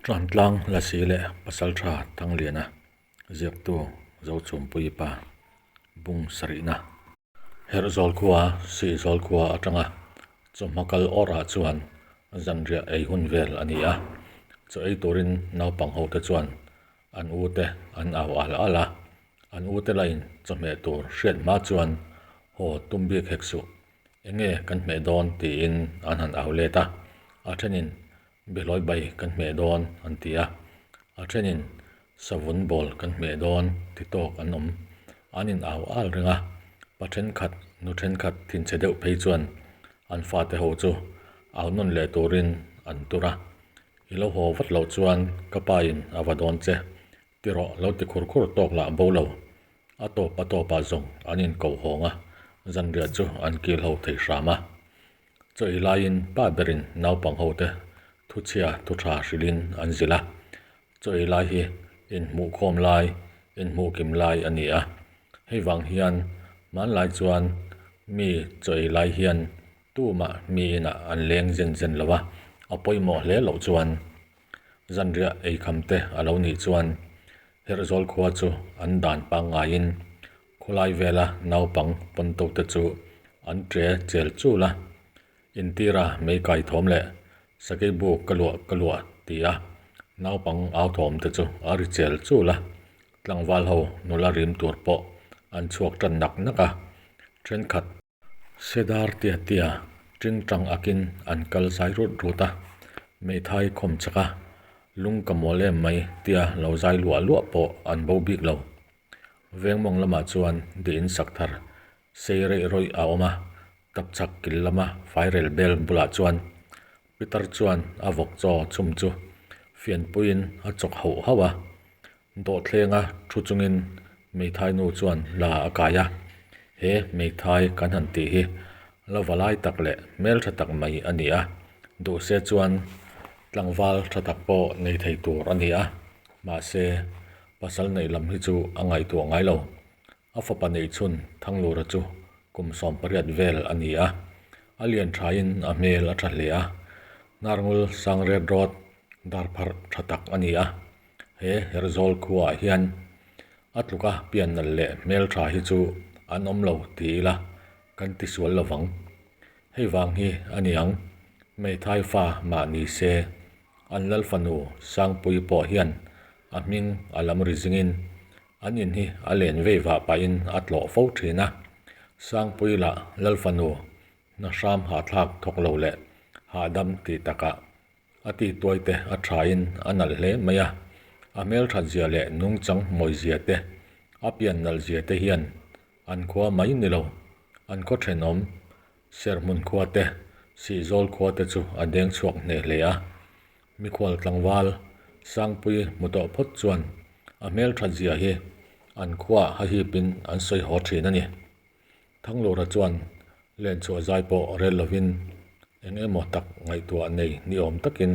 Tlantlang Lasi leh Pasaltha Thangliana ziaktu Zochhumpuii pa bung sarihna. Herhzawl khua, Sihzawl khua atanga chawhma kal awrah chuan zanriah ei hun vel a ni a. Chaw ei turin naupang hote chuan an u te an au al al a, an u te lain chawhmeh tur hriat hma chuan haw tum bik hek suh. Enge kan hmeh dawn tiin an han au let a, a thenin Behlawi bai kan hmeh dawn an ti a, a thenin savun bawl kan hmeh dawn ti tawk an awm. An in au al reng a, pa thenkhat nu thenkhat thinchhe deuh phei chuan an fate ho chu au nawn leh turin an tur a, I lo haw vat loh chuan ka pa in a va dawn che ti rawh lo ti khur khur tawk lah bo lo. A tawp a tawpah zawng an in koh hawng a, zanriah chu an kil ho thei hram a. Chaw ei laiin pa berin naupang hote thuchhia thu tha hrilhin an zilh a, chaw ei lai hi inhmuhkhawm lai, inhmuhkim lai a ni a. Hei vang hian hmanlai chuan mi chaw ei lai hian tumah mi inah an leng zen zen lo a, a pawimawh hle loh chuan zanriah eikham te a lo nih chuan Herhzawl khua chu an dan pangngaiin Khawlai vela naupang pawnto te chu an ṭe chel chul a, intira mei kai thawm leh sakei bu ka luah ka luah ti a naupang au thawm te chu a ri chel chul a, tlangval ho nula rim tur pawh an chhuak ṭan nak nak a, ṭhenkhat. Sedar tia tia ṭingṭang akin an kal zai rut rut a, Meithai khawm chak a, lung ka mawl em mai tia lo zai luah luah pawh an bo bik lo. Vengmawng lamah chuan diin sak thar sei reih rawih a awm a, tapchhak kil lama fairel bel bulah chuan Pitar chuan a vawk chaw chhum chu fianpuiin a chawk hauh hauh a, Dawhthlenga thu chungin Meithai nu chuan la a kai a, he Meithai kan han tih hi la va lai tak leh hmel tha tak mai a ni a, duhse chuan tlangval tha tak pawh nei thei tur a ni a, mahse pasal neih lam hi chu a ngaihtuah ngai lo. A fapa neih chhun Thanglura chu kum 18 vel a ni a, a lian thain a hmel a tha hle a, Hnarngul Sangret Road darpharh tha tak a ni a. He Herhzawl khuaah hian a tluka pian nalh leh hmeltha hi chu an awm lo ti ila kan ti sual lo vang. Hei vang hi a ni ang, Meithai fa mah ni se, an lal fanu Sangpui pawh hian a hming a lam ri zingin an in hi a len vei vah pahin a tlawh fo thin a. Sangpui lah lal fanu hna hram hahthlak thawk lo leh hahdam tih takah A ti tuai te a thain a nalh hle mai a, a hmelthat zia leh nungchang mawi zia te, a pian nalh zia te hian an khua mai ni lo, an khaw thenawm Serhmun khua te, Sihzawl khua te chu a deng chhuak hneh hle a. Mikhual tlangval Sangpui hmu tawh phawt chuan a hmelthat zia hi an khuaah hahipin an sawi haw thin a ni. Thanglura chuan len chhuah zai pawh rel lovin eng emaw tak ngaihtuah nei ni awm takin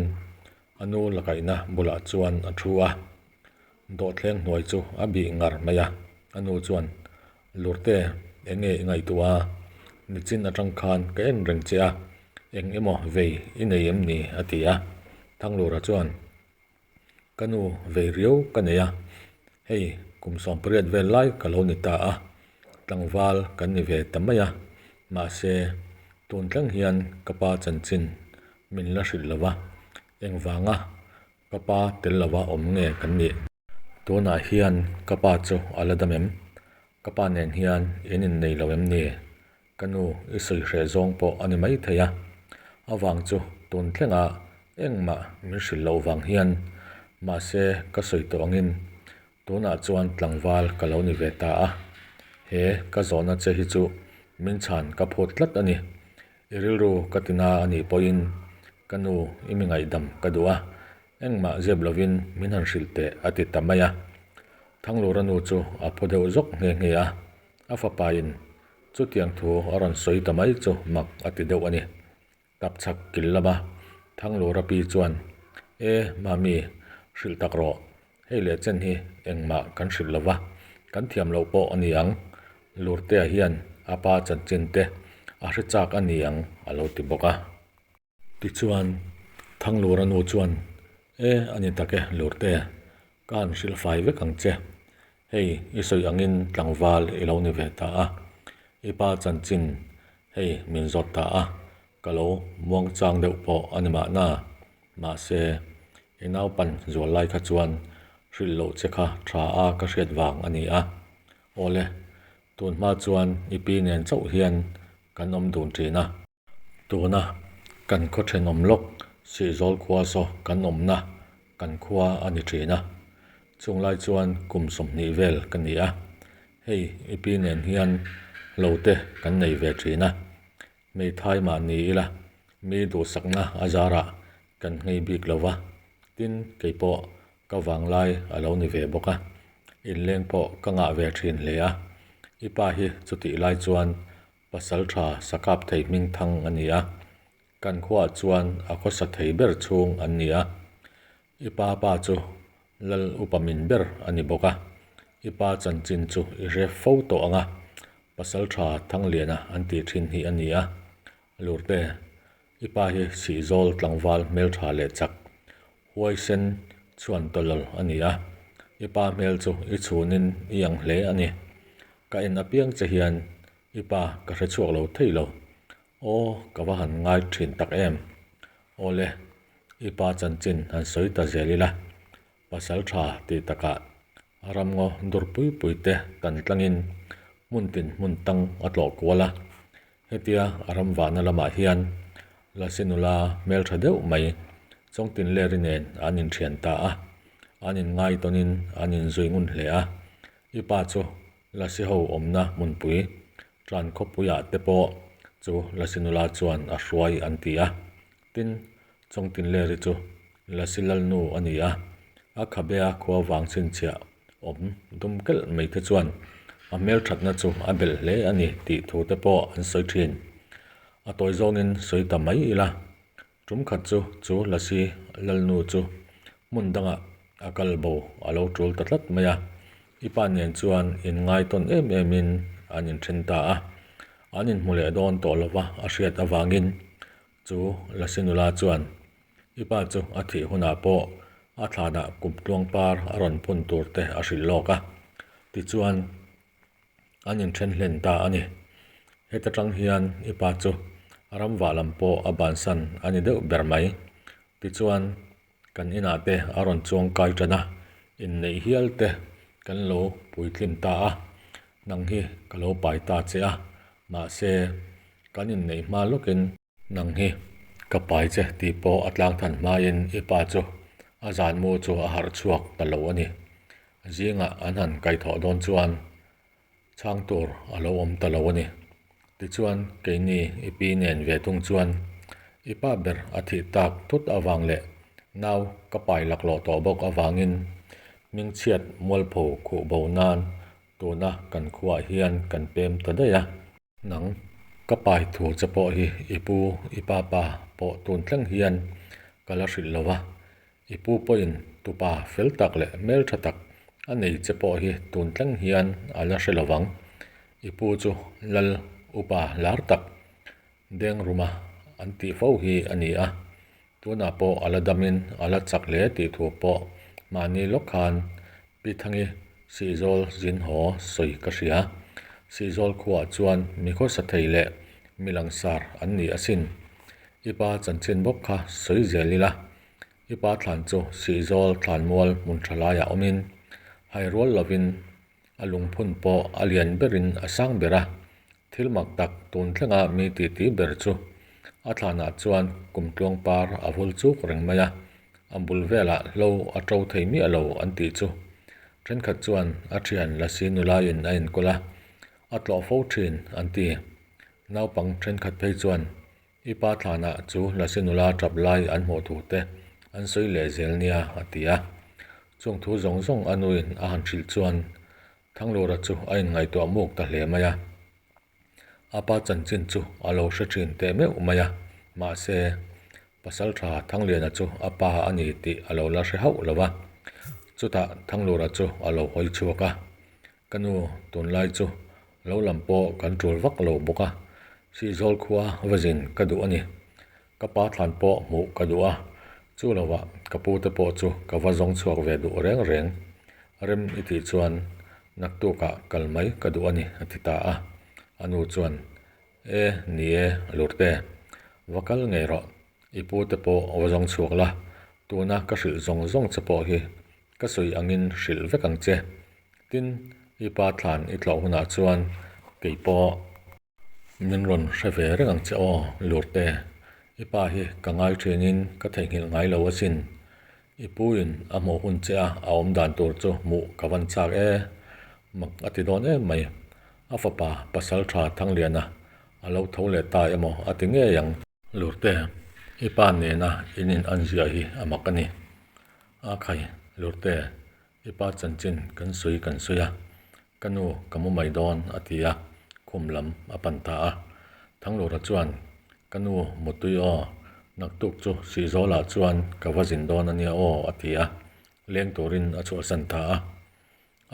a nu lakaihna bulah chuan a thu a. Dawhthleng hnuai chu a bih ngar mai a, a nu chuan, Lurte, eng nge i ngaihtuah a? Nichin atang khan ka en reng che a, eng emaw vei i nei em ni? a ti a. Thanglura chuan, Ka nu vei riau ka nei a, hei kum 18 vel lai ka lo ni ta a, tlangval kan ni ve ta mai a, mahse tun thleng hian ka pa chanchin min la hrilh lo va, engvanga ka pa tel lova awm nge kan nih? Tunah hian ka pa chu a la dam em? Ka pa nen hian in innei lo em ni? Ka nu i sawi hreh zawng pawh a ni mai thei a, avang chu tun thlengah engmah min hrilh loh vang hian mahse ka sawi tawh angin tunah chuan tlangval ka lo ni ve ta a, he ka zawhna che hi chu min chhan ka phut tlat a ni. I rilru ka tina a nih pawhin ka nu i mi ngaihdam ka duh a, engmah zep lovin min han hrilh teh a ti ta mai a. Thanglura nu chu a phu deuh zawk nghe nghe a, a fapain Chutiang thu a rawn sawi ta mai chu mak a ti deuh a ni. Tapchhak kil lama Thanglura pi chuan, E, Mami, hrilh tak rawh. Hei leh chen hi engmah kan hrilh lo va, kan thiam loh pawh a ni ang. Lurtea hian a pa chanchin te a hre chak a ni ang, a lo ti bawk a. Tichuan, Thanglura nu chuan. E, a ni tak e, Lurte, ka han hrilh fai vek ang che. Hei, i sawi angin tlangval i lo ni ve ta a, i pa chanchin hei min zawt ta a, ka lo muangchang deuh pawh a ni mahna. Mahse, i naupan zual lai kha chuan hrilh loh che kha tha a ka hriat vang a ni a. Awle, tun hma chuan i pi nen chauh hian kan awm dun thin a. Tuna kan khaw thenawm lawk Sihzawl khua saw kan awmna kan khua a ni thin a. Chung lai chuan kum 20 vel ka ni a. Hei i pi nen hian lo te kan nei ve thin a. Hmeithai mah ni ila mi duhsakna a zarah kan nghei bik lo va, tin keipawh ka vanglai a lo ni ve bawk a, inleng pawh ka ngah ve thin hle a. I pa hi chutih lai chuan pasal tha sakap thei hming thang a ni a, kan khuaah chuan a khawsa thei ber chhung an ni a. I pa pa chu Lal upa min ber a ni bawk a, i pa chanchin chu i hre fo tawh ang a, pasal tha Thangliana an tih thin hi a ni a. Lurte, i pa hi Sihzawl tlangval hmeltha leh chak, huaisen chhuan tawlawl a ni a, i pa hmel chu i chhunin i ang hle a ni. Ka en apiang che hian i pa ka hre chhuak lo thei lo. Aw, ka va han ngai thin tak em! Awle, i pa chanchin han sawi ta zel ila, pasal tha tih takah ramngaw dur pui pui te kan tlangin hmun tin hmun tang a tlawh kual a. Hetia a ram vahna lamah hian Lasi nula hmeltha deuh mai Chawngtinleri nen an inthian ta a, an inngai tawnin an inzui ngun hle a. I pa chu Lasi ho awmna hmunpui Tlan khawpuiah te pawh chu Lasi nula chuan a hruai an ti a. Tin, Chawngtinleri chu Lasi Lalnu a ni a, a khabea khua vang chhinchhiah awm dum kelh mai te chuan a hmelthatna chu a belh hle a ni tih thu te pawh an sawi thin. A tawi zawngin sawi ta mai ila. Tum khat chu chu Lasi Lalnu chu hmun dangah a kal bo a lo tul ta tlat mai a, i pa nen chuan inngai tawn em emin an inthen ta a, an inhmu leh dawn tawh lova a hriat avangin chu Lasi nula chuan i pa chu a thih hunah pawh a thlanah kum tluang par a rawn phun tur te a hrilh lawk a, tichuan An inthen hlen ta a ni. Heta tang hian i pa chu a ram vah lam pawh a bansan a ni deuh ber mai. Tichuan, kan inah te a rawn chuang kai tan a, inneih hial te kan lo puitlin ta a, nang hi ka lo pai ta che a, mahse, kan inneih hma lawkin, Nang hi ka pai che tih pawh a tlang than hmain i pa chu a zan mu chu a harh chhuak ta lo a ni. Zingah an han kaihthawh dawn chuan chhang tur a lo awm ta lo a ni. Tichuan keini i pi nen ve thung chuan i pa ber a thih tak thut avang leh nau ka pai laklawh tawh bawk avangin hmingchhiat mualpho khuh bo nan tuna kan khuaah hian kan pem ta daih a. Nang, ka pai thu che pawh hi i pu, i pa pa pawh tun thleng hian ka la hrilh lo va, i pu pawhin tupa fel tak leh hmeltha tak a nei che pawh hi tun thleng hian a la hre lo vang. I pu chu Lal upa lar tak Dengruma an tih fo hi a ni a, Tunah pawh a la damin a la chak hle tih thu pawh mahni lawk khan Pi Thangi Sihzawl zin haw sawi ka hria. Sihzawl khuaah chuan mi khawsa thei leh mi langsar an ni asin. I pa chanchin bawk kha sawi zel ila. I pa thlan chu Sihzawl thlanmual hmun tha laiah awmin hai rual lovin a lungphun pawh a lian berin a sang ber a. Thil mak tak tun thlenga mi titi ber chu a thlanah chuan kum tluang par a vul chuk reng mai a, a bul velah hlo a to thei miah lo an tih chu. Thenkhat chuan a thian Lasi nulaiin a enkawl a, a tlawh fo thin an ti. Naupang thenkhat phei chuan i pa thlanah chu Lasi nula tap lai an hmuh thu te an sawi leh zel nia a ti a. Chung thu zawng zawng a nuin a han hrilh chuan Thanglura chu a inngaihtuah muk ta hle mai a. A pa chanchin chu a lo hre thin teh meuh mai a, mahse, Pasaltha Thangliana chu a pa a ni tih a lo la hre hauh lo va. Chutah Thanglura chu a lo hawi chhuak a, Ka nu, tunlai chu lo lam pawh kan tul vak lo bawk a, Sihzawl khua va zin ka duh a ni. Ka pa thlan pawh hmuh ka duh a. Chu lovah ka pu te pawh chu ka va zawng chhuak ve duh reng reng. Rem i tih chuan naktukah kal mai ka duh a ni a ti ta a. A nu chuan, E, ni e, Lurte, va kal ngei rawh. I pu te pawh va zawng chhuak la, tuna ka hrilh zawng zawng che pawh hi ka sawi angin hrilh vek ang che. Tin, i pa thlan i tlawh hunah chuan kei pawh. Min rawn hre ve reng ang che aw, Lurte. I pa hi ka ngai thinin ka theihnghilh ngai lo asin. I puin a hmuh hun che a a awm dan tur chu hmuh ka van chak e. Mak a ti dawn em mai. A fapa pasal tha Thangliana a lo tho leh ta emaw a ti ngei ang. Lurte, i pa nena in in an ziah hi a mak a ni. A khai, Lurte, i pa chanchin kan sawi kan sawi a. Ka nu, ka mu mai dawn, a ti a, khum lam a pan ta a. Thanglura chuan, Ka nu, mutui aw, naktuk chu Sihzawlah chuan ka va zin dawn a nia aw, a ti a, leng turin a chhuahsan ta a.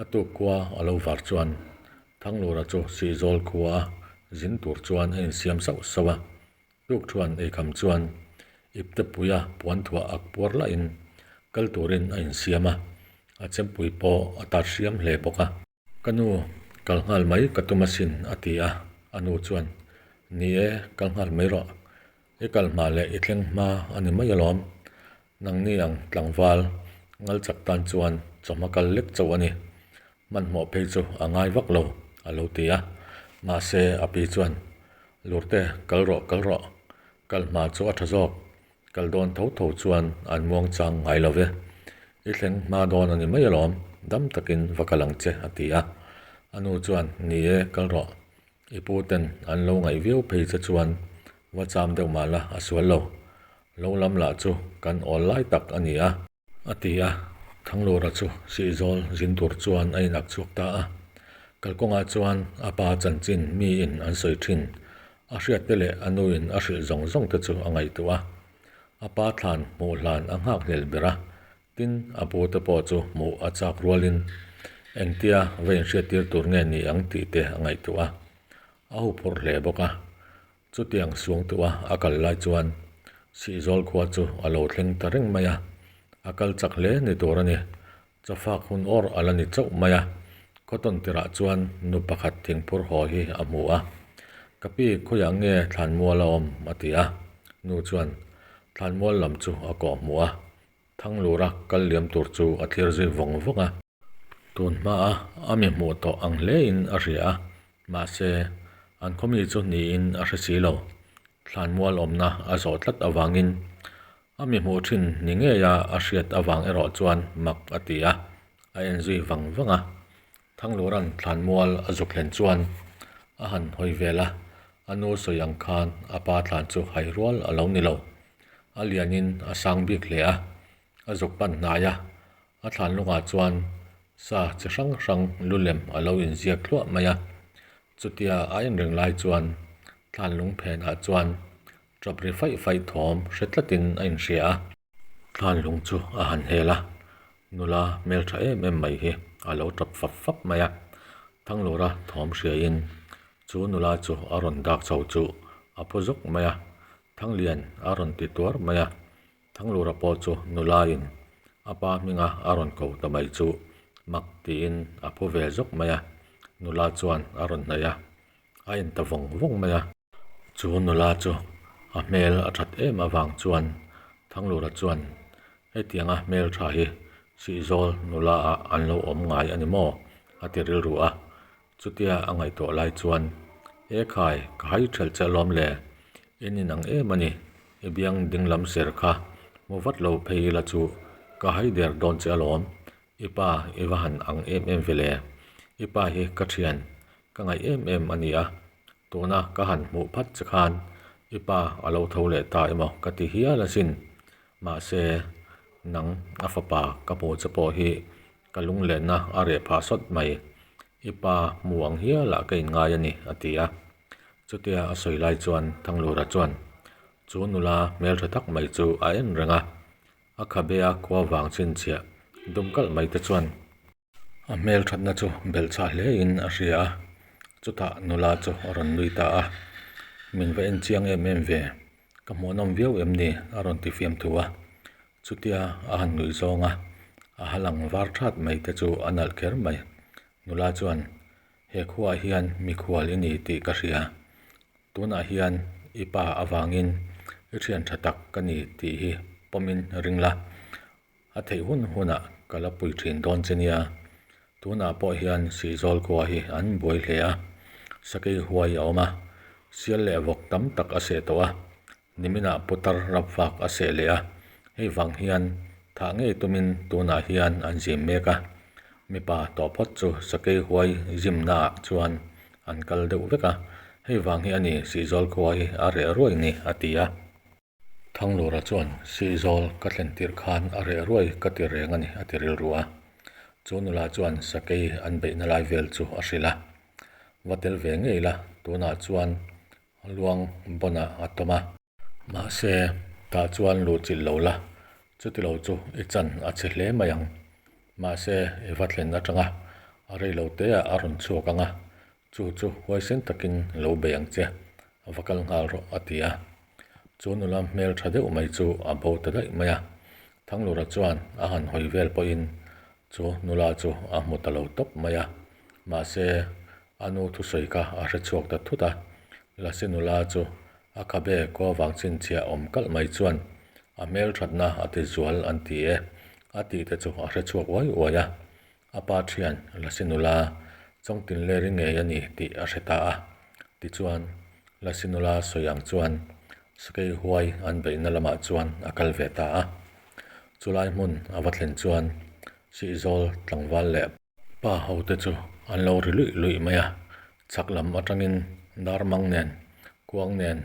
A tuk khua a lo var chuan Thanglura chu Sihzawl khua a zin tur chuan a insiam sauh sauh a. Tuk thuan eikham chuan iptepuia puan thuah ak puar lahin kal turin a insiam a, a chempui pawh a tat hriam hle bawk a. Ka nu, kal nghal mai ka tum asin, a ti a. A nu chuan, Ni e, kal nghal mai rawh. I kal hma leh i thleng hma a ni mai alawm. Nangni ang tlangval ngal chak tan chuan chawhma kal lek chauh a ni. Hmanhmawh phei chu a ngai vak lo, a lo ti a. Mahse, a pi chuan, Lurte, kal rawh, kal rawh. Kal hma chu a tha zawk. Kal dawn tho tho chuan an muang chang ngai lo ve. I thleng hma dawn a ni mai alawm, dam takin va kal ang che, a ti a. A nu chuan, Ni e, kal rawh. I pu ten an lo ngaih viau phei che chuan va cham deuh mah la a sual lo. Lo lam lah chu kan awl lai tak a ni a. A ti a, Thanglura chu Sihzawl zin tur chuan a inak chhuak ta a. Kalkawngah chuan a pa chanchin miin an sawi thin, a hriatte leh a nuin a hrilh zawng zawng te chu a ngaihtuah a. A pa thlan hmuh hlan a nghak hlel ber a, tin a pu te pawh chu hmuh a chak rualin engtia va inhriattir tur nge ni ang tih te a ngaihtuah a. A huphurh hle bawk a. Chutiang suangtuah a kal lai chuan Sihzawl khua chu a lo thleng ta reng mai a, a kal chak hle ni tur a ni. Chawfak hun awr a la ni chauh mai a, khawtawn tirah chuan nu pakhat thingphur haw hi a hmu a. Ka pi khawiah nge thlanmual a awm? a ti a. Nu chuan thlanmual lam chu a kawh hmuh a, Thanglura kal liam tur chu a thlir zui vawng vawng a. Tun hmaa a mi hmuh tawh ang hlein a hria a, mahse, an khawmi chu niin a hre si lo. Thlanmual awmna a zawh tlat avangin a mi hmuh thin ni ngeia a hriat avang erawh chuan mak a ti a, a en zui vang vang a. Thanglura'n thlanmual a zuk hlen chuan a han hawi vel a, a nu sawi ang khan a pa thlan chu hai rual a lo ni lo. A lianin a sang bik hle a, a zuk pan hnai a, A thlan lungah chuan sa chi hrang hrang lu lem a lo inziak thluah mai a. Chutia a inring lai chuan thlan lung phenah chuan tap ri faih faih thawm hre tlatin a inhria a. Thlan lung chu a han hel a, nula hmeltha em em mai hi a lo tap fap fap mai a. Thanglura thawm hriain chu nula chu a rawn dak chho chu a phu zawk mai a, Thanglian a rawn ti tuar mai a. Thanglura pawh chu nulain a pa hminga a rawn ko ta mai chu mak tiin a phu ve zawk mai a, nula chuan a rawn hnaih a, a en ta vawng vawng mai a. Chu nula chu a hmel a that em avang chuan Thanglura chuan hetianga hmel tha hi Sihzawl nula ah an lo awm ngai a ni maw? a ti rilru a, Chutia a ngaihtuah lai chuan, E khai, ka hai thelh che alawm le, in inang em a ni, i biang ding lam ser kha hmu vat lo phei ila chu ka hai der dawn che alawm, i pa i va han ang em em ve le, i pa hi ka thian, ka ngaih em em a ni a, tuna ka han hmuh phat che khan i pa a lo tho leh ta emaw ka ti hial asin, mahse nang a fapa ka hmuh che pawh hi Ka lunglenna a reh phah sawt mai. I pa hmu ang hialah ka inngai a ni, a ti a. Chutia a sawi lai chuan Thanglura chuan chu nula hmeltha tak mai chu a en reng a. A khabe a khua vang chhinchhiah dum kalh mai te chuan a hmelthatna chu belhchhah hlein a hria a. Chutah nula chu a rawn nui ta a, Min va en chiang em em ve, ka hmuhnawm viau em ni? a rawn ti fiam thu a. Chutia a han nuih zawng a, a ha lang var that mai te chu a nalh kher mai. Nula chuan, He khuaah hian mikhual i ni tih ka hria. Tunah hian i pa avangin i thian tha tak ka ni tih hi pawmin ring la. A theih hun hunah ka la pui thin dawn che nia. Tunah pawh hian Sihzawl khua hi an buai hle a, sakei huai a awm a, sial leh vawk tam tak a seh tawh a, niminah putar rapvak a seh leh a, hei vang hian thah ngei tumin tunah hian an zim mek a. Mipa tawh phawt chu sakei huai zimnaah chuan an kal deuh vek a, hei vang hi a ni Sihzawl khua hi a reh ruai ni, a ti a. Thanglura chuan Sihzawl ka thlen tirh khan a reh ruai ka ti reng a ni a ti rilru a. Chu nula chuan sakei an beihna lai vel chu a hrilh a. Va tel ve ngei la, tunah chuan luang bawnah a tawm a. Mahse, tah chuan luh chilh lo la, chuti lo chu i chan a chhe hle mai ang. Mahse, i va thlen atanga a rei lo teah a rawn chhuak ang a, Chu chu huaisen takin lo bei ang che, a va kal nghal rawh a ti a. Chu nula hmel tha deuh mai chu a bo ta daih mai a. Thanglura chuan a han hawi vel pawhin chu nula chu a hmu ta lo tawp mai a. Mahse, a nu thusawi kha a hre chhuak ta thut a. Lasi nula chu a khabe kua vang chhinchhiah awm kalh mai chuan a hmel thatna a ti zual an ti e a tih te chu a hre chhuak uai uai a. A pa thian Lasi nula Chawngtinleri ngei a ni tih a hre ta a. Tichuan, Lasi nula sawi ang chuan Sakei huai an beihna lamah chuan a kal ve ta a. Chulai hmun a va thlen chuan Sihzawl tlangval leh pa hote chu an lo ri luih luih mai a. Chhak lam atangin darmang nen, kuang nen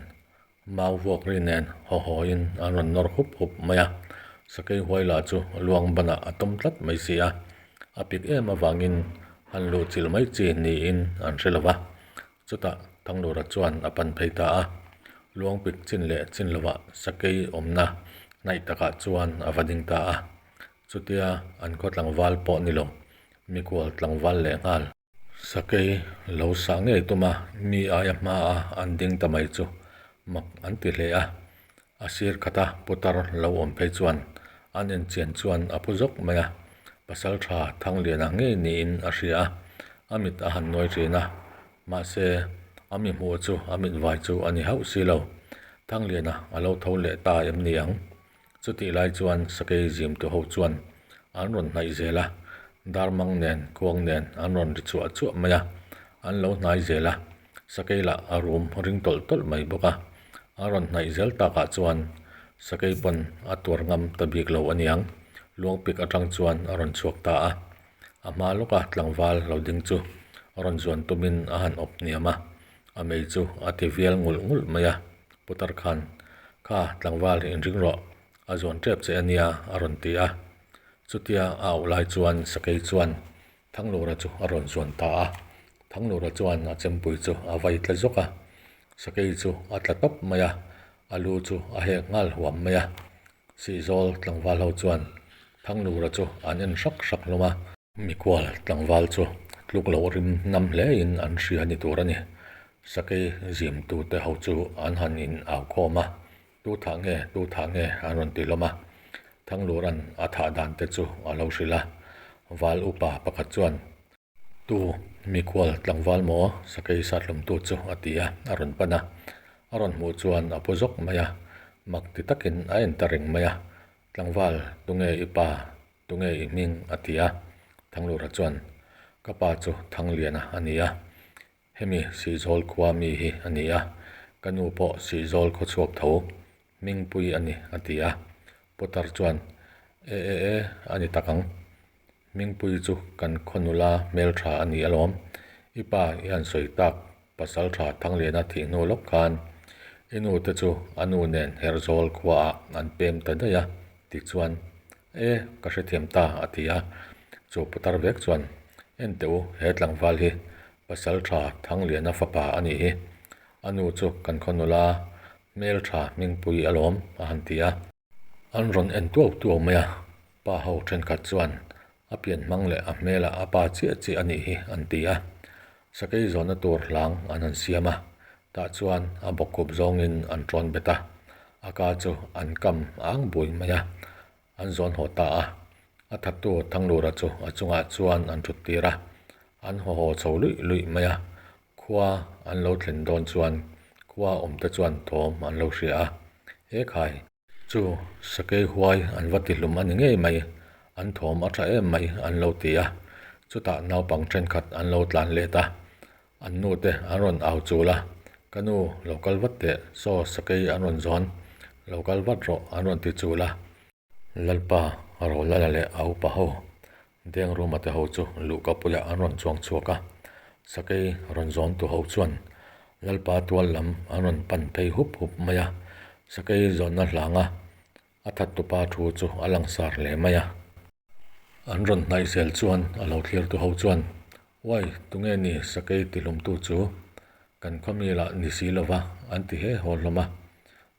Mau vuak ri nen haw hawiin an rawn nawr hup hup mai a, sakei huai lah chu luang banah a tawm tlat mai si a, a pik em avangin han luh chilh mai chi niin an hre lo va. Chutah Thanglura chuan a pan phei ta a, luang pik chin leh chin lovah sakei awmna hnaih takah chuan a va ding ta a, chutia an khaw tlangval pawh ni lo, mikhual tlangval leh nghal. Sakei lo sah ngei tum a, mi aia hmaa an ding ta mai chu mak an ti hle a. A sir khata putar lo awm phei chuan an enchian chuan a phu zawk mai a, pasal tha Thangliana ngei niin a hria a, a mit a han nuai thin a, mahse a mi hmuh chu a mit vai chu a ni hauh si lo. Thangliana a lo tho leh ta em ni ang? Chutih lai chuan sakei zimtu ho chuan an rawn hnaih zel a, darmang nen kuang nen an rawn ri chuah chuah mai a, an lo hnai zel a, sakei lah a rum ring tawlh tawlh mai bawk a, a rawn hnaih zel takah chuan sakei pawn a tuar ngam ta bik lo aniang, luangpik atang chuan a rawn chhuak ta a, a hma lawka tlangval lo ding chu a rawn zuan tumin a han awp hniam a, a mei chu a ti vial ngulh ngulh mai a, Putar khan, Kha, tlangval inring rawh, a zuan tep che a nia, a rawn ti a. Chutia a auh lai chuan Sakei chuan Thanglura chu a rawn zuan ta a. Thanglura chuan a chempui chu a vai tla zawk a. Sakei chu a tla tawp mai a, a lu chu a hek nghal huam mai a. Sihzawl tlangval ho chuan Thanglura chu an en hrak hrak hlawm a. Mikual tlangval chu tluk loh rim nam hlein an hria ni tur a ni. Sakei zimtute ho chu an han in au khawm a, Tu thah nge, tu thah nge an rawn ti hlawm a. Thanglura'n a thah dan te chu a lo hrilh a. Val upa pakhat chuan, Tu mikhual tlangval maw? Sakei sathlumtu chu a ti a, a rawn pan a. A rawn hmuh chuan a pu zawk mai a, mak ti takin a en ta reng mai a. Tlangval, tunge i pa? Tunge i hming? a ti a. Thanglura chuan, Ka pa chu Thangliana a ni a, hemi Sihzawl khua mi hi a ni a, ka nu pawh Sihzawl khaw chhuak tho, hmingpui a ni, a ti a. Putar chuan, E e e, a ni tak ang. Hmingpui chu kan khaw nula hmeltha a ni alawm. I pa i han sawi tak Pasal tha Thangliana thih hnu lawk khan i nu te chu a nu nen Herzawl khuaah an pem ta daih a, tichuan, E, ka hrethiam ta, a ti a. Chu putar vek chuan, En teh u, he tlangval hi Pasal tha Thangliana fapa a nih hi. A nu chu kan khaw nula hmeltha hmingpui alawm, a han ti a. An rawn en tuau tuau mai a, pa ho thenkhat chuan a pian hmang leh a hmelah a pa chiah chiah a nih hi an ti a. Sakei zawnna tur hlang an han siam a, tah chuan a bawkkhup zawngin an tawn bet a, a ka chu an kam ang bui mai a. An zawn haw ta a. A thattu Thanglura chu a chungah chuan an thut tir a, an haw haw chho luih luih mai a. Khua an lo thlen dawn chuan khua awmte chuan thawm an lo hria a, He khai! Chu sakei huai an va tihlum a ni ngei mai, an thawm a tha em mai an lo ti a. Chutah naupang thenkhat an lo tlan let a, an nu te an rawn au chul a, Ka nu, lo kal vat teh, saw sakei an rawn zawn, lo kal vat rawh an rawn ti chul a. Lalpa, Rolala leh a upa ho, Dengruma te ho chu luhka puiah an rawn chuang chhuak a, sakei rawn zawn tu ho chuan Lalpa tual lam an rawn pan phei hup hup mai a, sakei zawnna hlanga a that tupa thu chu a langsar hle mai a. An rawn hnaih zel chuan a lo thlir tu ho chuan, Uai, tunge ni sakei tihlumtu chu? Kan khawmi lah ni si lova an ti he haw hlawm a.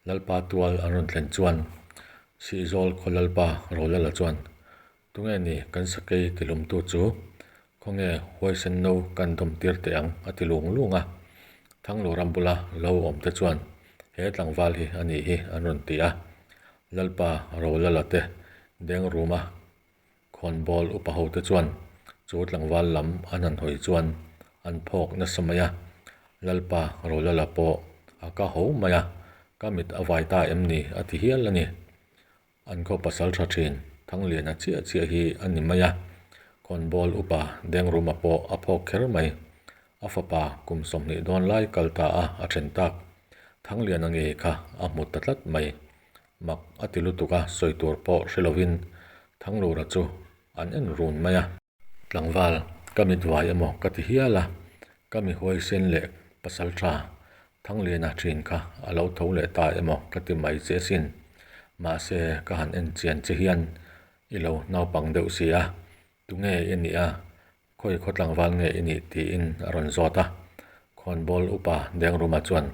Lalpa tual an rawn thlen chuan Sihzawl khaw Lalpa Rolala chuan, Tunge ni kan sakei tilumtu chu? Khawnge huaisen no kan dawm tir teh ang a ti lung lung a. Thanglu ram bula lo awm te chuan he tlangval hi a nih hi an rawn ti a. Lalpa Rolala te Dengruma khawnbawl upa ho te chuan chu tlangval lam an han hawi chuan an phawk nasa mai a. Lalpa Rolala pawh a ka ho mai a, ka mit a vai ta em ni a ti hial a ni. An khaw pasal tha thin, Thangliana chiah chiah hi a ni mai a, khawnbawl upa Dengruma pawh a phawk kher mai. A fapa kum 20 dawn lai kal ta a, a then tak. Thangliana ngei kha a hmu ta tlat mai. Mak a ti lutuk a, sawi tur pawh hre lovin Thanglura chu an en run mai a. Tlangval, ka mit vai emaw ka ti hial a, ka mi huaisen leh pasal tha Thangliana thin kha a lo tho leh ta emaw ka ti mai che asin. Mahse, ka han en chian che hian i lo naupang deuh si a, tunge i nih a, khawi khaw tlangval nge i nih tiin a rawn zawt a. Khawnbawl upa Dengruma chuan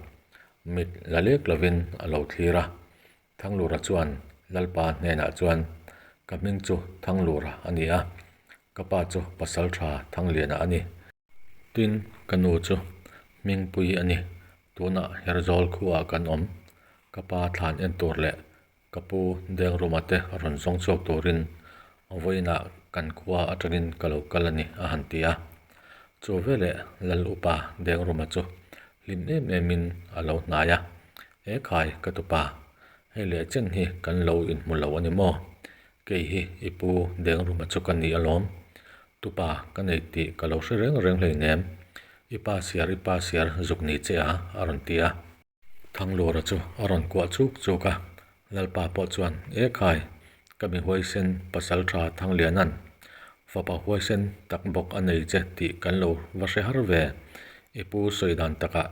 mit la lek lovin a lo thlir a, Thanglura chuan Lalpa hnenah chuan, Ka hming chu Thanglura a ni a, ka pa chu Pasaltha Thangliana a ni. Tin, ka nu chu Hmingpui a ni. Tunah Herzawl khuaah kan awm. Ka pa thlan en tur leh ka pu Dengruma te rawn zawng chhuak turin vawiinah kan khua atangin ka lo kal a ni, a han ti a. Chu veleh Lal upa Dengruma chu hlim em emin a lo hnai a. He khai ka tupa, hei leh chen hi kan lo inhmu lo a ni maw? Kei hi i pu Dengruma chu ka ni alawm. Tupa ka nei tih ka lo hre reng reng hleinem. I pa siar i pa siar zuk ni che a, a rawn ti a. Thanglura chu a rawn kuah chuk chuk a, Lalpa pawh chuan, E khai, ka mi huaisen pasal tha Thanglianan fapa huaisen tak bawk a nei che tih kan lo va hre har ve. I pu sawi dan takah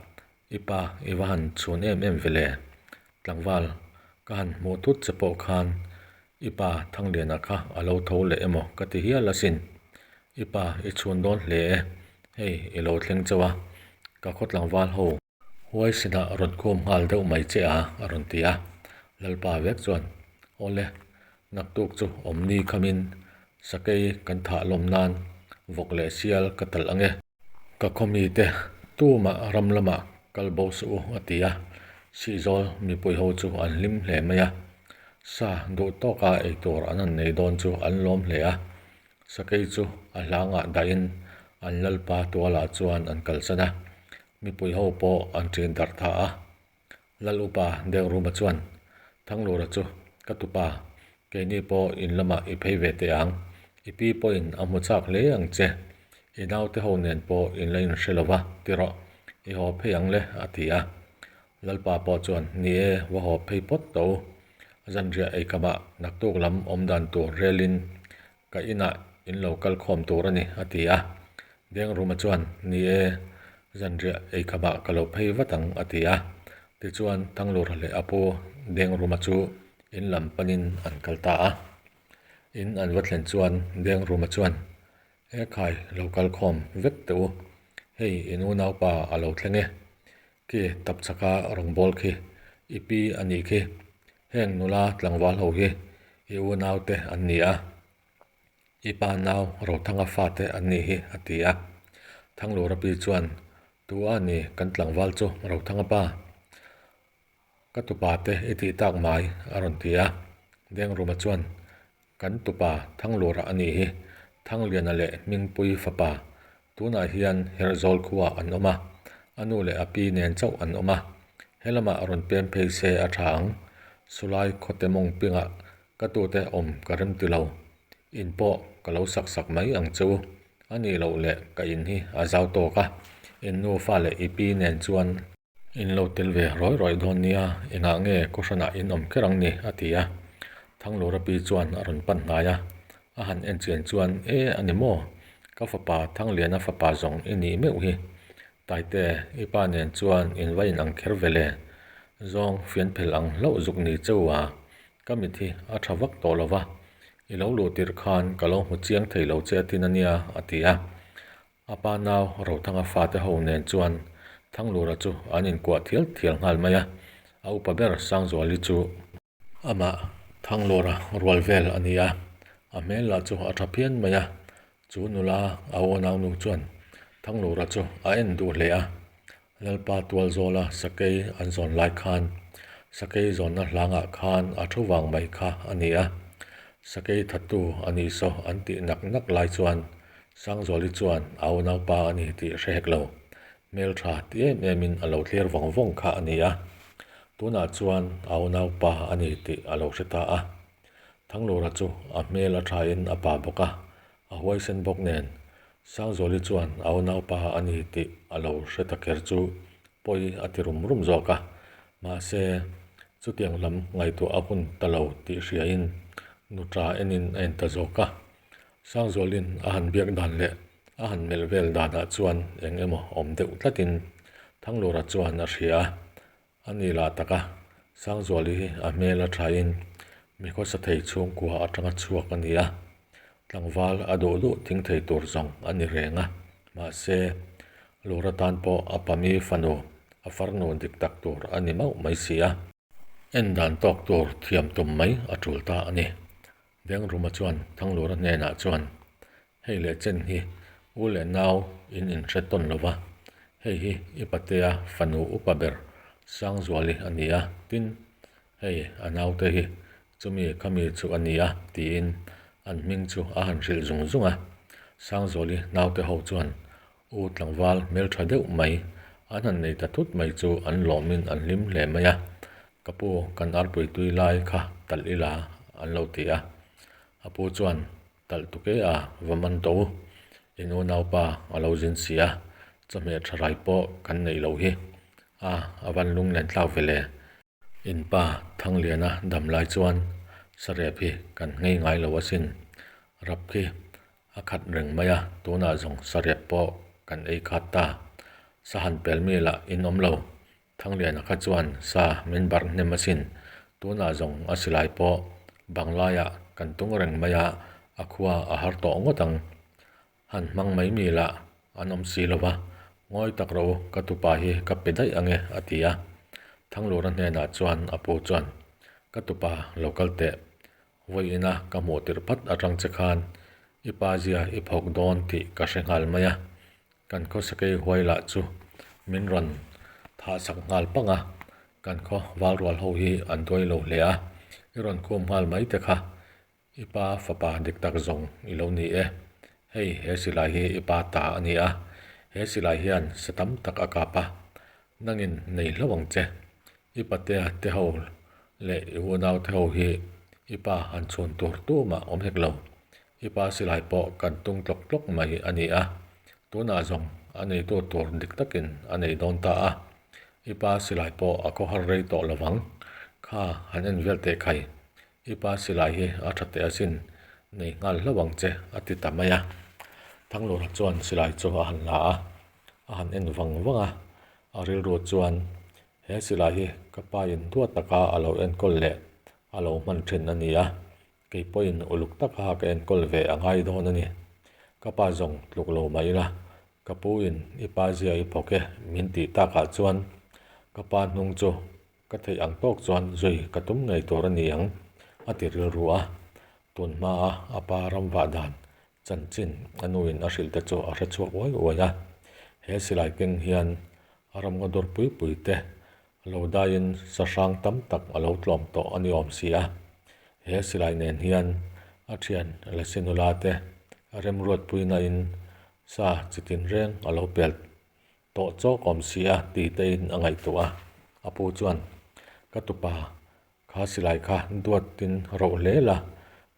I pa, i va han chhun em em ve le? Tlangval, ka han hmuh thut che pawh khan i pa Thangliana kha a lo tho leh emaw ka ti hial asin. I pa, i chhun dawn hle e, hei i lo thleng chauh a, ka khaw tlangval ho. Huaisinah rawn khum nghal deuh mai che a, a rawn ti a. Lalpa vek chuan, Awle, naktuk chu awmni khamin sakei kan thah lawm nan vawk leh sial ka talh ang e. Ka khawmite tumah ram lamah kal bo suh u a ti a, Sihzawl mipui ho chu an hlim hle mai a, sa duh tawka ei tur an han nei dawn chu an lawm hle a, sakei chu a hlangah dahin an lalpa tualah chuan an kalsan a, mipui ho pawh an ṭin darh tha a. Lal upa Dengruma chuan, Thanglura chu ka tupa, keini pawh in lamah i phei ve teh ang. I pi pawhin a hmu chak hle ang che. I naute ho nen pawh in la inhre lo va, ti rawh. I haw phei ang le, a ti a. Lalpa pawh chuan, Ni e, va haw phei phawt tawh u. Zanriah eikamah naktuk lam awm dan tur relin Ka inah in lo kal khawm tur a ni, a ti a. Dengruma chuan, Ni e, zanriah eikhamah ka lo phei vat ang, a ti a. Tichuan, Thanglura leh a pu Dengruma chu in lam panin an kal ta a. In an va thlen chuan Dengruma chuan, He khai lo kal khawm vek teh u, hei in unaupa a lo thleng e. Khi tapchhaka rawngbâwl khi i pi a nih khi. Heng nula tlangval ho hi i unaute an ni a, i pa nau Rothanga fate an nih hi, a ti a. Thanglura pi chuan, Tu a ni kan tlangval chu Rothanga pa? Ka tupa te i tih tak mai, a rawn ti a. Dengruma chuan, Kan tupa Thanglura a nih hi, Thangliana leh Hmingpui fapa. Tunah hian Herhzawl khuaah an awm a, a nu leh a pi nen chauh an awm a. He lamah rawn pem phei se a tha ang. Sulai khawte mawng pingah ka tute awm ka rem ti lo. In pawh ka lo sak sak mai ang che u. A nih loh leh ka in hi a zau tawk a, in nufa leh i pi nen chuan In lo tel ve rawi rawi dawn nia, engah nge kawhhranah in awm kher ang ni? a ti a. Thanglura pi chuan a rawn pan hnai a, a han en chian chuan, E, a ni maw? Ka fapa Thangliana fapa zawng i nih meuh hi. Taite, i pa nen chuan in va in ang kher ve le. Zawng fian phel ang hlauh zuk ni cheu a, ka mit hi a tha vak tawh lo va, i lo luh tirh khan ka lo hmu chiang thei lo che a tin a nia, a ti a. A pa nau Rothanga fate ho nen chuan Thanglura chu an inkuah thial thial nghal mai a, a upa ber Sangzuali chu amah Thanglura rual vel a ni a, a hmel lah chu a tha phian mai a, chu nula a unau nu chuan Thanglura chu a en duh hle a, Lalpa Tualzawla sakei an zawn lai khan sakei zawnna hlangah khan a thu vang mai kha a ni a, sakei thattu a nih saw an tih nak nak lai chuan Sangzuali chuan a unaupa a ni tih hre hek lo, hmeltha ti em emin a lo thlir vawng vawng kha a ni a, tunah chuan a unaupa a ni tih a lo hre ta a. Thanglura chu a hmel a thain a pa bawk a, a huaisen bawk nen Sangzuali chuan a unaupa a ni tih a lo hre ta kher chu pawi a ti rum rum zawk a, mahse chutiang lam ngaihtuah a hun ta lo tih hriain nuṭa enin a en ta zawk a. Sangzualin a han biak dan leh a han melh vel danah chuan eng emaw awm deuh tlatin Thanglura chuan a hria a, a ni lah tak a, Sangzuali hi a hmel a thain mi khawsa thei chhungkua atanga chhuak a ni a, tlangval a duh duh thing thei tur zawng a ni reng a, mahse Lura tan pawh a pami fanu a farnu dik tak tur a ni mauh mai si a. En dan tawk tur thiam tum mai a tul ta a ni. Dengruma chuan Thanglura hnenah chuan, Hei leh chen hi u leh nau in inhre tawn lo va, hei hi i patea fanu upa ber Sangzuali a ni a, tin, hei a naute hi chumi khami chu a ni a, tiin an hming chu a han hrilh zung zung a. Sangzuali naute ho chuan u tlangval hmeltha deuh mai an han nei ta thut mai chu an lawmin an hlim hle mai a, Ka pu, kan arpui tui lai kha talh ila an lo ti a. A pu chuan talh tuk e a, va man tawh u. In unaupa a lo zin si a, chawhmeh tha rai pawh kan neih loh hi. A, a van lung len tlak ve le. In pa Thangliana dam lai chuan sarep hi kan nghei ngai lo asin. Rap khi A khat reng mai a, tunah zawng sarep pawh kan ei khat ta. Sa han pel mi lah in awm lo. Thangliana kha chuan sa min barh hnem asin. Tunah zawng a silai pawh banglaiah kan tung reng mai a, a khua a har tawh ngawt ang. Han hmang mai mi lah an awm si lo va, ngawi tak rawh u, ka tupa hi ka pe daih ang e, a ti a. Thanglura hnenah chuan a pu chuan, Ka tupa lo kal teh, Vawi ina ka hmuh tirh phat atang che khan i pa zia i phawk dawn tih ka hre nghal mai a, kan khaw sakei huai lah chu min rawn thah sak nghal pang a, kan khaw valrual ho hi an duai lo hle a, i rawn khum nghal mai te kha i pa fapa dik tak zawng i lo ni e, hei he silai hi i pa ta a ni a, he silai hian sa tam tak a kap a, nangin nei hlauh ang che. I patea te ho leh i unau te ho hi i pa han chhun tur tumah awm hek lo. I pa silai pawh kan tung tlawk tlawk mai a ni a, tunah zawng a neitu tur dik takin a nei dawn ta a. I pa silai pawh a khawhar rei tawh lo vang. Kha han en vel teh khai. I pa silai hi a tha teh asin, nei nghal hlauh ang che a ti ta mai a. Thanglura chuan silai chu a han la a, a han en vang vang a, a rilru chuan He silai hi ka pa in duat taka a lo enkawl leh a lo hman thin a ni a, kei pawhin uluk taka ka enkawl ve a ngai dawn a ni. Ka pa zawng tluk lo mah ila, ka pu in i pa zia i phawk e min tih takah chuan ka pa hnung chu ka theih ang tawk chuan zui ka tum ngei tur a ni ang a ti rilru a. Tun hmaa a pa ram vah dan Chanchin a nuin a hrilh te chu a hre chhuak uai uai a, he silai keng hian a ramngaw dawr pui pui te lo daiin sa hrang tam tak a lo tlawm tawh a ni awm si a, he silai nen hian A thian Lasi nula te remruatpuina in sa chitin reng a lo pel tawh chawk awm si a ti tein a ngaihtuah a. A pu chuan, Ka tupa, kha silai kha duatin roh hle la,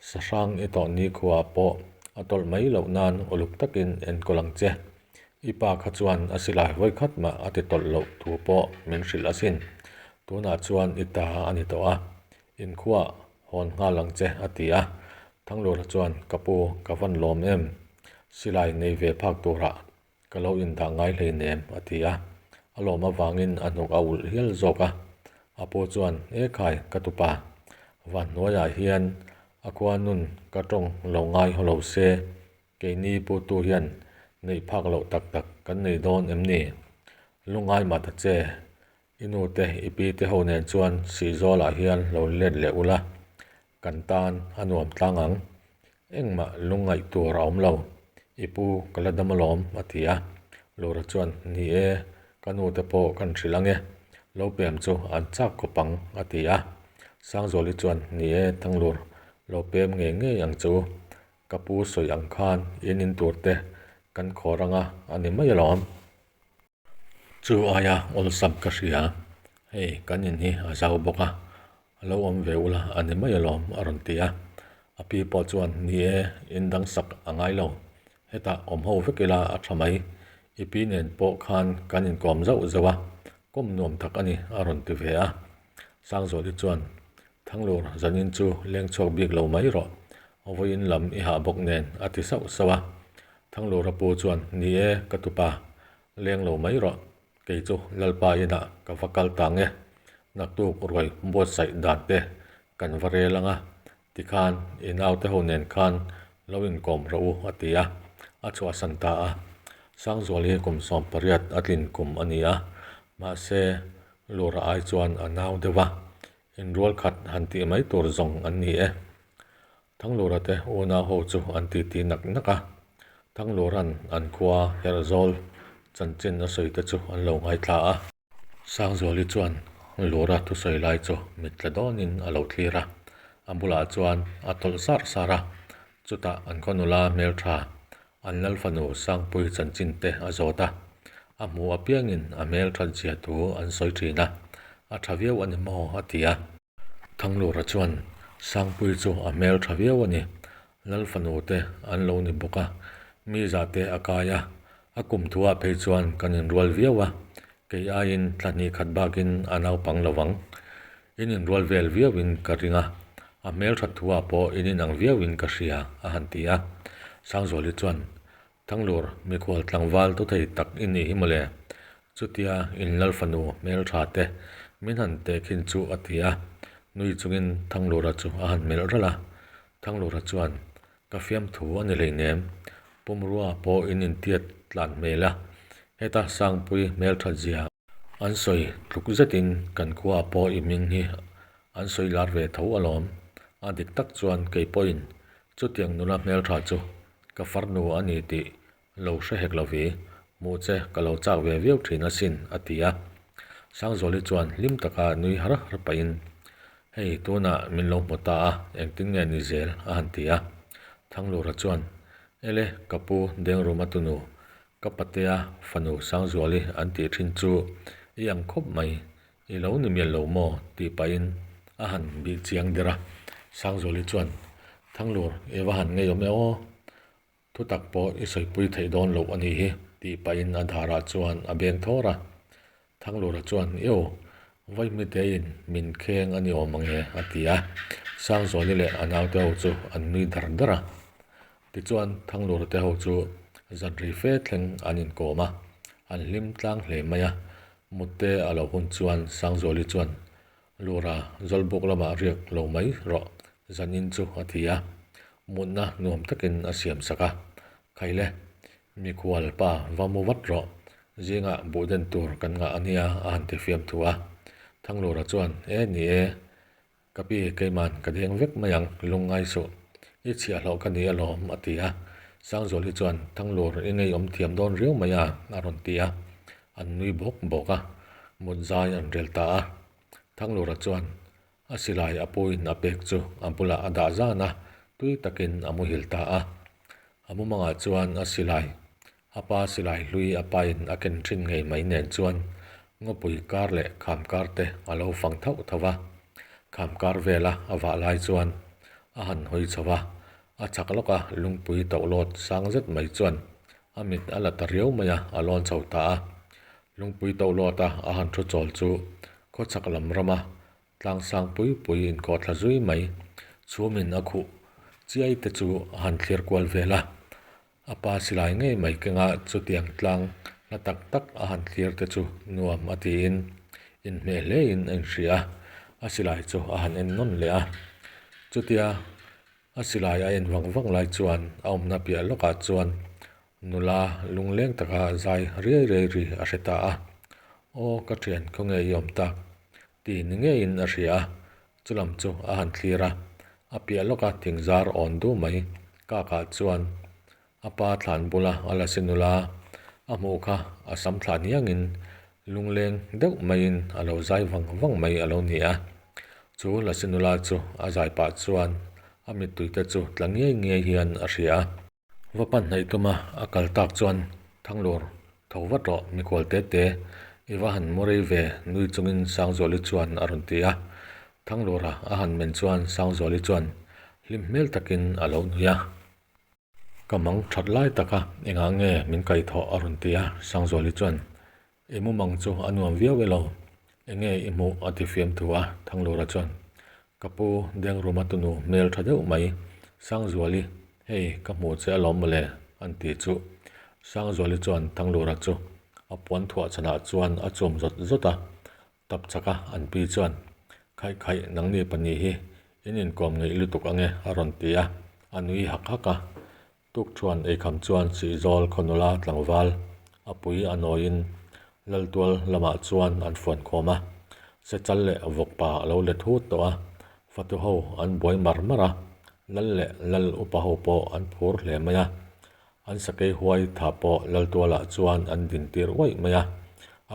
sahrang i tawh nikhuaah pawh a tawlh mai loh nan uluk takin enkawl ang che. I pa kha chuan a silai vawi khat mah a ti tawlh loh thu pawh min hrilh asin. Tunah chuan i ta a ni tawh a, Inkhuah hawn nghal ang che, a ti a. Thanglura chuan, Ka pu, ka van lawm em? Silai nei ve phak turah ka lo indah ngai hleinem, a ti a. A lawm avangin a hnuk a ulh hial zawk a. A pu chuan, E khai, ka tupa, van hnuaiah hian a khua nun ka tawng lo ngai haw lo se, keini putu hian neih phak loh tak tak kan nei dawn em ni? Lungngai mah ta che, I nu te, i pi te ho nen chuan Sihzawlah hian lo let leh ula, kan tan a nuam tlang ang. Engmah lungngaih tur a awm lo, i pu ka la dam alawm, a ti a. Lura chuan, Ni e, ka nu te pawh kan hrilh ange, lo pem chu an chak khawp ang, a ti a. Sangzuali chuan, Ni e, Thanglur, lo pem ngei ngei ang che u. Ka pu sawi ang khan in in tur te kan khawr anga a ni mai alawm. Chu aia awlsam ka hria, hei kan in hi a zau bawk a, a lo awm ve ula a ni mai alawm a rawn ti a. A pi pawh chuan ni e, in dang sak a ngai lo, hetah awm ho vek ila a tha mai, i pi nen pawh khan kan inkawm zauh zauh a, kawm nuam tak a ni a rawn ti ve a. Sangzuali chuan Thanglur zanin chu leng chhuak bik lo mai rawh, vawiin lam i hah bawk nen a ti sauh sauh a. Thanglura pu chuan, Ni e, ka tupa, leng lo mai rawh, kei chu Lalpa inah ka va kal ta nge, naktuk ruai buatsaih dan te kan va rel ang a, tikhan i naute ho nen khan lo inkawm rawh u a ti a, a chhuahsan ta a. Sangzual hi kum 18 a tlin kum a ni a, mahse Lura ai chuan a nau deuh a, Inrual khat han tih mai tur zawng an ni e. Thanglura te unau ho chu an titi nak nak a. Thanglura'n an khua Herhzawl chanchin a sawi te chu an lo ngaithla a. Sangzuali chuan Lura thusawi lai chu mit tla dawnin a lo thlir a. A bulah chuan a tawlh sar sar a. Chutah an khaw nula hmeltha An lal fanu Sangpui chanchin te a zawt a, a hmu apiangin a hmel that zia thu an sawi thin a, a tha viau a ni maw a ti a. Thanglura chuan Sangpui chu a hmel tha viau a ni, lal fanu te an lo ni bawk a, mi zah te a kai a, a kum thuah phei chuan kan inrual viau a, kei aiin thla hnih khat bakin a naupang lo vang. In inrual vel viauin ka ring a, a hmelthat thuah pawh in inang viauin ka hria, a han ti a. Sangzuali chuan, Thanglur, mikhual tlangval tu thei tak i nih hi mawle, chutia in lal fanu hmeltha te min han tehkhin chu a ti a. Nui chungin Thanglura chu a han melh ralh a. Thanglura chuan, Ka fiamthu a ni hleinem, pumrua pawh in intiat tlan hmel a, heta Sangpui hmelthat zia An sawi tluk zetin kan khua pawh i hming hi an sawi lar ve tho alawm. A dik tak chuan kei pawhin chutiang nula hmeltha chu ka farnu a ni tih lo hre hek lo vi, hmuh che ka lo chak ve viau thin asin, a ti a. Sangzuali chuan hlim taka nui har har pahin, Hei tunah min lo hmu ta a, engtin nge ni zel? a han ti a. Thanglura chuan, Ele, ka pu Dengruma tunu Ka patea fanu Sangzuali an tih thin chu i ang khawp mai, i lo ni mial lo maw? tih pahin a han bih chiang der a. Sangzuali chuan, Thanglur, i va han ngei awm e aw, thutak pawh i sawipui theih dawn loh a nih hi, tih pahin a dharah chuan a beng thawr a. Thanglura chuan, Io, Vaihmiteiin min kheng a ni awm ang e, a ti a. Sangzuali leh a naute ho chu an nui dar dar a. Tichuan, Thanglura te ho chu zan rei fe thleng an inkawm a, an hlim tlang hle mai a. Mutte a lo hun chuan Sangzuali chuan, Lura, Zawlbuk lamah riak lo mai rawh, zanin chu a ti a. Mutna nuam takin a siam sak a. Khaile, mikhual pa va mu vat rawh, zingah buh den tur kan ngah a nia a han ti fiam thu a. Thanglura chuan, E ni e, ka pi keiman ka deng vek mai ang, lungngai suh, i chhiahhlawh ka ni alawm a ti a. Sangzuali chuan, Thanglur i ngeiawm thiam dawn riau mai a a rawn ti a. An nui bawk bawk a, mut zai an rel ta a. Thanglura chuan, A silai a puin a pek chu a bulah a dah zan a. Tui takin a muhil ta a. A mumangah chuan a silai, a pa silai hlui a pain a ken thin ngei mai nen chuan ngawpui kar leh kham kar te a lo fang thauh thauh a. Kham kar vela a vah lai chuan a han hawi chho a, a chak lawk a lungpui tohlawt sang zet mai chuan a mit a la ta riau mai a, a lawn chho ta a. Lungpui tohlawta a han thu chawl chu khawchhak lam rama Tlangsang pui pui inkawh thla zui mai. Chhumin a khuh chiai te chu a han thlir kual vel a. A pa silai ngei mai kenga chutiang tlang hla tak tak a han thlir te chu nuam a tiin inhmeh hlein a inhria a, a silai chu a han en nawn leh a. Chutia A silai a en vang vang lai chuan a awmna piah lawkah chuan nula lungleng taka zai riai riai ri a hre ta a. Aw ka thian khawnge i awm tak? ti ni ngeiin a hria a, chulam chu a han thlir a. A piah lawka thingzar awn du mai kakah chuan a pa thlan bula a lasi nula a hmuh kha a sam thlah hniangin lungleng deuh maiin a lo zai vang vang mai a lo ni a. Chu lasi nula chu a zai pah chuan a mittui te chu tla ngiai ngiai hian a hria a. Va pan hnaih tuma a kal tak chuan Thanglur tho vat rawh mikhual te te i va han mu rei ve nui chungin Sangzuali chuan a rawn ti a. Thanglura a han men chuan Sangzuali chuan hlim hmel takin a lo nui a. Ka mang that lai taka engah nge min kaihthawh a rawn ti a, Sangzuali chuan, I mumang chu a nuam viau e lo, enge i hmuh a ti fiam thu a, Thanglura chuan, Ka pu Dengruma tunu hmel tha deuh mai, Sangzuali, hei ka hmuh che alawm mawle an ti chu. Sangzuali chuan Thanglura chu a puan thuah chhanah chuan a chum zawt zawt a, Tap chak a, an pi chuan, Khaih khaih, nangni pahnih hi in inkawm ngeih lutuk ange a rawn ti a, a nui hak hak a. Tukṭhuan eikham chuan Sihzawl khawnula tlangval a pui a nawiin Laltual lamah chuan an fuan khawm a, Sechal leh Vawkpa a lo let hut tawh a, fatu ho an buai mar mar a, Lal leh Lal upa ho pawh an phur hle mai a. An sakei huai tha pawh Laltualah chuan an din tir uaih mai a,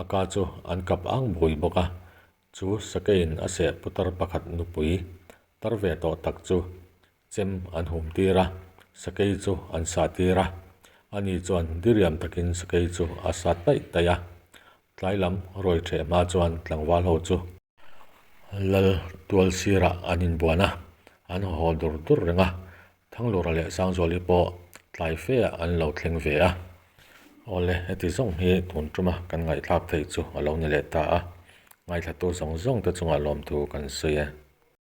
a ka chu an kap ang bui bawk a. Chu sakeiin a seh putar pakhat nupui tar ve tawh tak chu chem an hum tir a, sakei chu an sah tir a. Ani chuan diriam takin sakei chu a sa taih taih a. Tlai lam rawi ṭheh hma chuan tlangval ho chu Lal tual sirah an inbuan a, an haw dur dur reng a, Thanglura leh Sangzuali pawh tlai fe ah an lo thleng ve a. Awle, heti zawng hi tun tuma kan ngaihthlak theih chu a lo ni leh ta a, ngaithlatu zawng zawng te chungah lawmthu kan sawi e.